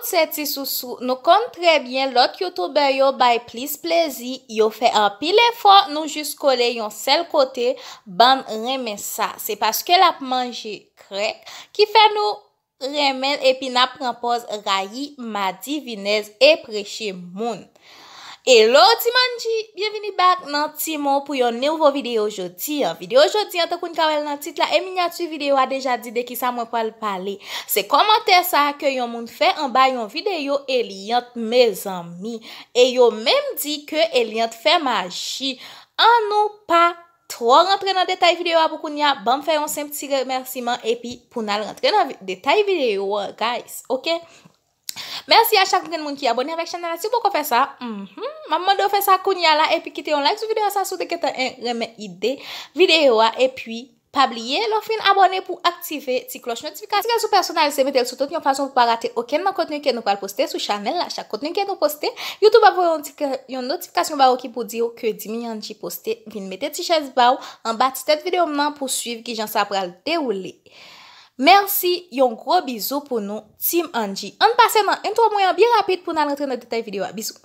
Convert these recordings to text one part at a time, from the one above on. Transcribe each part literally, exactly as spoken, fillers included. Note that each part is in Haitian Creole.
Se ti sousou, nou konn trè byen lòt youtubè yo bay plis plezi, yo fè anpil efò, nou jis kole yon sèl kote, bann renmen sa. Se paske l ap manje krèk ki fè nou renmen l epi n ap pran pòz rayi madivinèz e preche moun. Hello Team Angie, byenvini back nan Timo pou yon nouvo videyo jodi an. Videyo jodi an, tankou n ka wè l nan tit la e minyati videyo a deja di de kisa mwen pral pale. Se kòmantè sa a ke yon moun fè anba yon videyo Eliante, mezanmi. E yo menm di ke Eliante fè maji. An nou pa twò rantre nan detay videyo a pou kounye a, ban m fè yon senp ti remèsiman epi pou n al rantre nan vi- detay videyo a, guys, oke? Mèsi a chak grenn moun ki abòne avèk chanèl la. Si w poko fè sa, mhm, m ap mande w fè sa kounye a la epi kite yon like sou videyo a sa si w te gentan en- renmen ide videyo a epi pa bliye lè w fin abòne pou aktive ti klòch notifikasyon. Rezo pèsonalize, mete l sou tout yon fason pou pa rate okenn nan kontni ke nou pral poste sou chanèl la. Chak kontni ke nou poste, YouTube ap voye yon ti ke- yon notifikasyon ba ou ki pou di w ke Dimi Angie poste. Vin mete ti chèz ba w anba ti tèt videyo m nan pou swiv kijan sa pral dewoule. Mèsi, yon gwo bizou pou nou, Team Angie. Ann pase nan entwo mwen an byen rapid pou n al rantre nan detay videyo a. Bizou.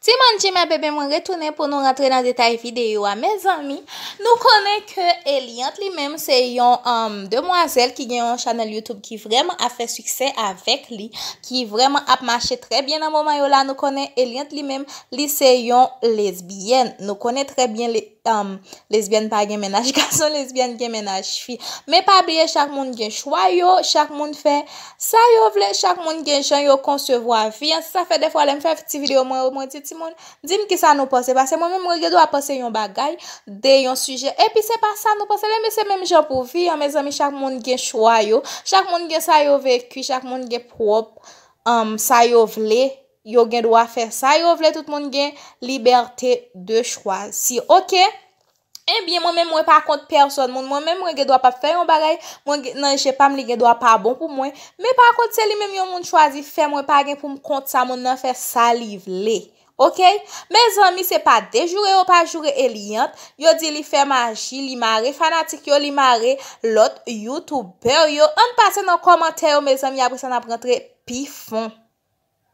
Team Angie, mè bebe, mwen retounen pou nou rantre nan detay videyo a. Mezanmi, nou konnen ke Eliante li menm se yon um, demwazèl ki gen yon chanèl YouTube ki vrèman ap fè siksè avèk li, ki vrèman ap mache trè byen nan moman yo la. Nou konnen Eliante li menm, li se yon lesbyèn. Nou konnen trè byen le- um, lesbyèn pa gen mennaj gason, lesbyèn gen mennaj fi. Men pa bliye, chak moun gen chwa yo, chak moun fè sa yo vle, chak moun gen jan yo konsevwa vi an. Se sa fè dèfwa lè m fè ti videyo mwen yo, mwen di timoun, di m kisa nou panse. Paske mwen menm mwen gen dwa panse yon bagay de yon sijè. Epi se pa sa nou panse, men se menm jan pou vi an, mezanmi, chak moun gen chwa yo, chak moun gen sa yo veki, chak moun gen pwòp um, sa yo vle. Yo gen dwa fè sa yo vle, tout moun gen libète de chwazi, oke? Ebyen, mwen menm, mwen pa kont pèsòn moun. Mwen menm, mwen gen dwa p ap fè yon bagay, mwen gen- nan je pa m, li gen dwa pa bon pou mwen. Men pa kont se li menm yon moun chwazi fè, mwen pa gen pou m kont sa moun nan fè sa li vle. Oke? Mezanmi, se pa dejoure yo pa joure Eliante. Yo di li fè maji, li mare fanatik yo, li mare lòt youtubè yo. Ann pase nan kòmantè yo, mezanmi, apre sa n ap rantre pi fon.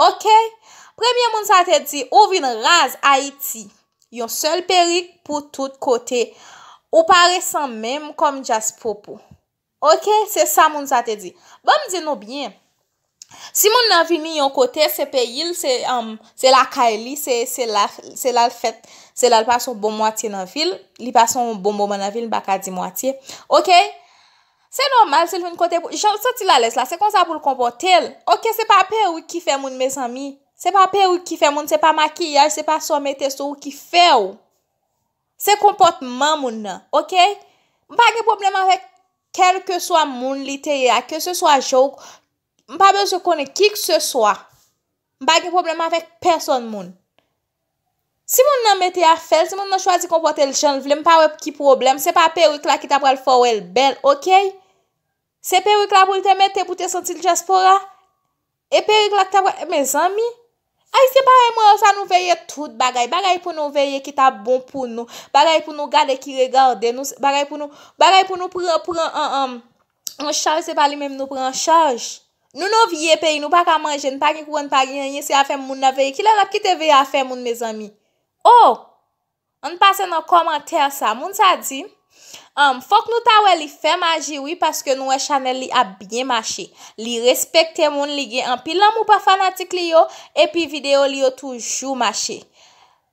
Oke? Premye moun sa te di, ou vin raz Ayiti. Yon sèl perik pou tout kote. Ou pa resan menm kòm djaspopo. Oke? Se sa moun sa te di. Ban m di nou byen. Si moun nan vini yon kote, se peyi l, se um, se lakay li, se se la se la l fèt, se la l pase yon bon mwatye nan vi l, li pase yon bon moman nan vi l, m pa ka di mwatye. Oke? Se nòmal si l vin kote pou jan l santi l alèz la, se konsa pou l konpòte l. Oke, se pa perik ki fè moun, mezanmi. Se pa perik ki fè moun, se pa makiyaj, se pa sa w mete sou ou ki fè w. Se konpòtman moun nan, oke? M pa gen pwoblèm avèk kèlkeswa moun li te ye a, keseswa jan w, m pa bezwen konnen kikseswa. M pa gen pwoblèm avèk pèsòn moun. Si moun nan mete afè l, si moun nan chwazi konpòte l jan l vle, m pa wè ki pwoblèm. Se pa perik la ki ta pral fè w wè l bèl, oke? Se perik la pou l te mete pou te santi l dyaspora? E perik la k ta pral, mezanmi? Ayisyen parèy mwen yo, sa nou veye tout bagay. Bagay pou nou veye ki ta bon pou nou. Bagay pou nou gade ki regade nou. Bagay pou nou, bagay pou nou pran, pran an, an, an chaj, se pa li menm nou pran an chaj. Nou nan vye peyi, nou pa ka manje, n pa gen kouran, n pa gen anyen, se afè moun n ap veye. Kilè n ap kite veye afè moun, mezanmi? Oh! Ann pase nan kòmantè sa. Moun sa di, um, fòk nou ta wè li fè maji wi, paske nou wè chanèl li ap byen mache. Li respekte moun, li gen anpil lanmou pa fanatik li yo, epi videyo li yo toujou mache.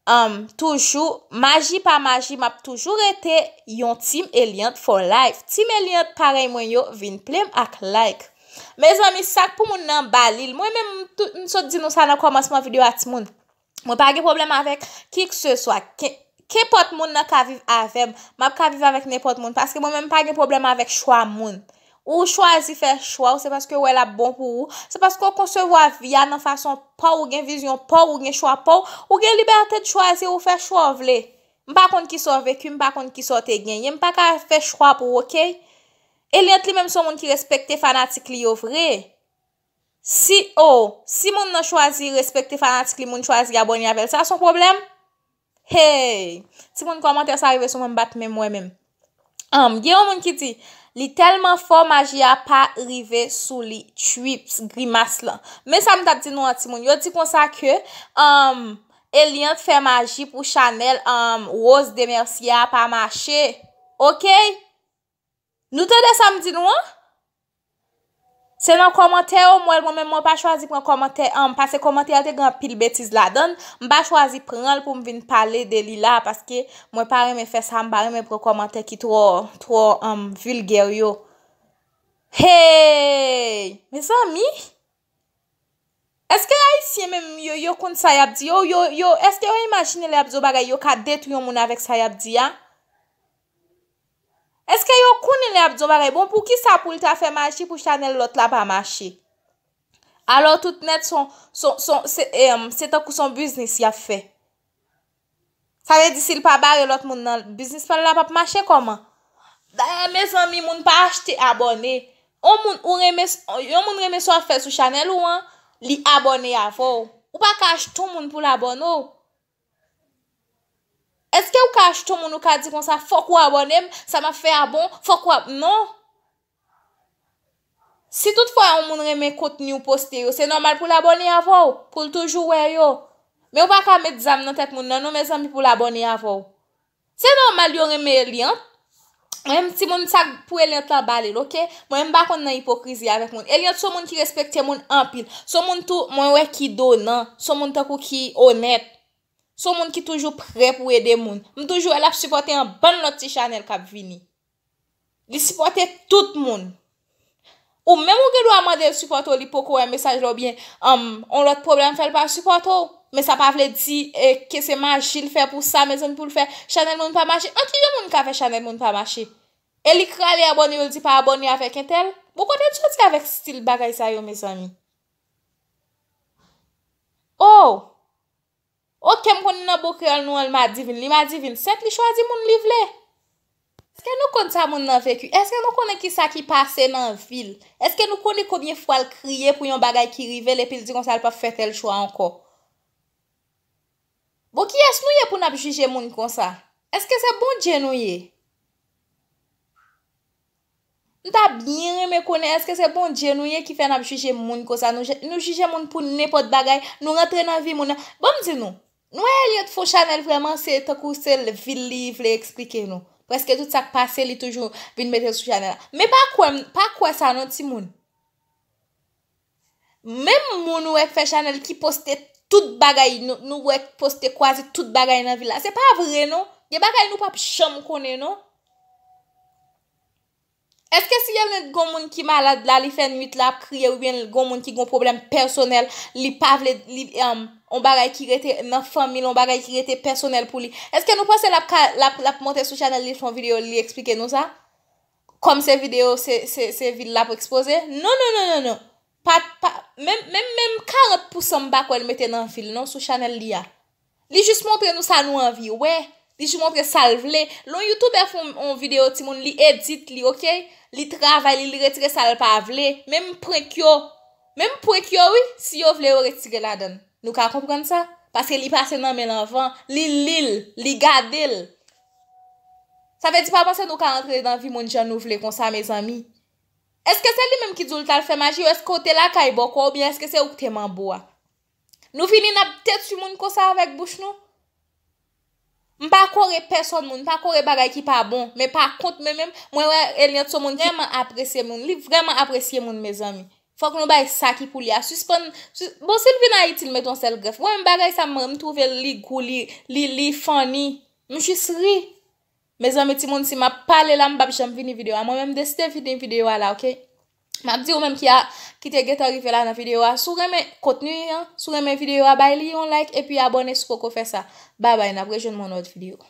Um, toujou, maji pa maji, m ap toujou rete yon Team Eliante for life. Team Eliante parèy mwen yo, vin plenm ak like. Mezanmi, sa k pou moun nan ba li l. Mwen menm, m tou- m sot di nou sa nan kòmansman videyo a, timoun. Mwen pa gen pwoblèm avèk kikseswa. Ke- kenpòt moun nan ka viv avè m. M ap ka viv avèk nenpòt moun. Paske mwen menm, m pa gen pwoblèm avèk chwa moun. Ou chwazi fè chwa w, se paske w wè l ap bon pou ou. Se paske w konsevwa vi a nan fason pa w, ou gen vizyon pa w, ou gen chwa pa w, ou gen libète de chwazi ou fè chwa w vle. M pa konn kisa w veki, m pa konn kisa w te genyen, m pa ka fè chwa pou w, oke? Eliant li menm se yon moun ki respekte fanatik li yo vre. Si, oh, si moun nan chwazi respekte fanatik li, moun chwazi abòne avè l, sa se yon pwoblèm? Hey! Timoun, kòmantè sa rive sou mwen, m pa t menm wè menm. Anm, gen yon moun ki di, li tèlman fò, maji a pa rive sou li, tchuips, grimas lan. Men sa m t ap di nou an, timoun. Yo di konsa ke, anm, Eliant fè maji pou chanèl, anm, Rose Demercier a pa mache. Oke? Nou tande sa m di nou an? Se nan kòmantè yo, m wè l, mwen menm mwen pa chwazi pran kòmantè, anm, pase kòmantè a te gen anpil betiz ladan l, m pa chwazi pran l pou m vin pale de li la, paske mwen pa renmen fè sa, m pa renmen pran kòmantè ki twò, twò, anm, vilgè yo. Hey! Mezanmi! Èske Ayisyen menm yo, yo konn sa y ap di? Yo, yo, yo, èske yo imajine lè y ap di yon bagay, yo ka detwi yon moun avèk sa y ap di a? Èske yo konnen lè y ap di yon bagay, bon, poukisa pou l ta fè maji pou chanèl lòt la pa mache? Alò, tout nèt, son, son, son, se, em, se tankou son biznis y ap fè. Sa vle di, si l pa bare lòt moun nan, biznis pa l la p ap mache kòman? Dayè, mezanmi, moun pa achte abòne. Yon moun, ou renmen, yon moun renmen sa w ap fè sou chanèl ou an, li abòne avè w. Ou pa ka achte yon moun pou l abòne w. Èske ou ka achte yon moun, ou ka di konsa, fòk ou abòne m, sa m ap fè a bon, fòk ou ab-, non. Si toutfwa yon moun renmen kontni ou poste yo, se nòmal pou l abòne avè w, pou l toujou wè yo. Men ou pa ka met zam nan tèt moun nan, non, mezanmi, pou l abòne avè w. Se nòmal yo renmen Eliant. Mwen menm, timoun, sa k pou Eliant la, ba li l, oke? Mwen menm, m pa konn nan ipokrizi avèk moun. Eliant se yon moun ki respekte moun anpil. Se yon moun tou, mwen wè ki donan. Se yon moun tankou ki onèt. Se yon moun ki toujou prè pou ede moun. M toujou wè l ap sipòte yon bann lòt ti chanèl k ap vini. Li sipòte tout moun. Ou menm ou gen dwa mande l sipòte w, li poko wè mesaj la oubyen, anm, yon lòt pwoblèm fè l pa sipòte w. Men sa pa vle di, e, ke se maji l fè pou sa, mezanmi, pou l fè chanèl moun pa mache. An ki jan moun ka fè chanèl moun pa mache? E li k rale abòne yo, l di pa abòne avèk entèl? Bon, kote l soti avèk stil bagay sa yo, mezanmi? Oh! Oke, m konn nan bon kreyòl nou an, l madivin. Li madivin, sèt li chwazi moun li vle. Èske nou konn sa moun nan veki? Èske nou konnen kisa ki pase nan vi l? Èske nou konnen konbyen fwa l kriye pou yon bagay ki rive l epi l di konsa l p ap fè tèl chwa ankò? Bon, kiyès nou ye pou n ap jije moun konsa? Èske se Bondye nou ye? M ta byen renmen konnen èske se Bondye nou ye ki fè n ap jije moun konsa. Nou je-, nou jije moun pou nenpòt bagay. Nou rantre nan vi moun nan. Ban m di nou, nou wè Eliant fè yon chanèl vrèman, se tankou se l, vi l li vle eksplike nou. Prèske tout sa k pase, li toujou vin mete l sou chanèl la. Men pa kwè m, pa kwè sa non, timoun. Menm moun ou wè k fè chanèl ki poste tout bagay, nou, nou wè k poste kwazi tout bagay nan vi l la. Se pa vre non. Gen bagay nou p ap janm konnen non. Èske si Eliant gon moun ki malad la, li fè nwit la ap kriye, oubyen gon moun ki gon pwoblèm pèsonèl, li pa vle, li, em, on bagay ki rete nan fanmi l, on bagay ki rete pèsonèl pou li, èske nou panse l ap ka, l ap, l ap monte sou chanèl li, l fè yon videyo, li eksplike nou sa? Kòm se videyo, se, se, se vi l l ap ekspoze? Non, non, non, non, non. Pa, pa, menm, menm, menm karant pousan m pa kwè l mete nan vi l non, sou chanèl li a. Li jis montre nou sa nou anvi wè. Li jis montre sa l vle. Lè yon youtubè fè yon, yon videyo timoun, li edit li, oke? Li travay li, li retire sa l pa vle. Menm prank yo. Menm prank yo, wi, si yo vle, yo retire ladan l. Nou ka konprann sa? Paske li pase nan men l anvan. Li li l, li gade l. Sa vle di pa panse nou ka rantre nan vi moun jan nou vle konsa, mezanmi. Èske se li menm ki di w l t al fè maji yo? Èske w te lakay bòkò oubyen èske se ou k te manbo a? Nou vini n ap detwi moun konsa avèk bouch nou? M pa kore pèsòn moun, m pa kore bagay ki pa bon, men pa kont mwen menm, mwen wè Eliant se yon moun ki vrèman apresye moun, li vrèman apresye moun, mezanmi. Fòk nou bay sa ki pou li a. Sispann, sis-, bon, si l vin Ayiti, l mete yon sèl grèf. Mwen menm bagay sa, mwen, m twouve li gou, li, li, li funny. M jis ri. Mezanmi, timoun, si m ap pale la, m p ap janm fini videyo a. Mwen menm, m deside fini videyo a la, oke? M ap di ou menm ki a, ki te gentan rive la nan videyo a, si w renmen kontni an, si w renmen videyo a, bay li yon like epi abòne si w poko fè sa. Babay, n ap rejwenn mwen nan lòt videyo.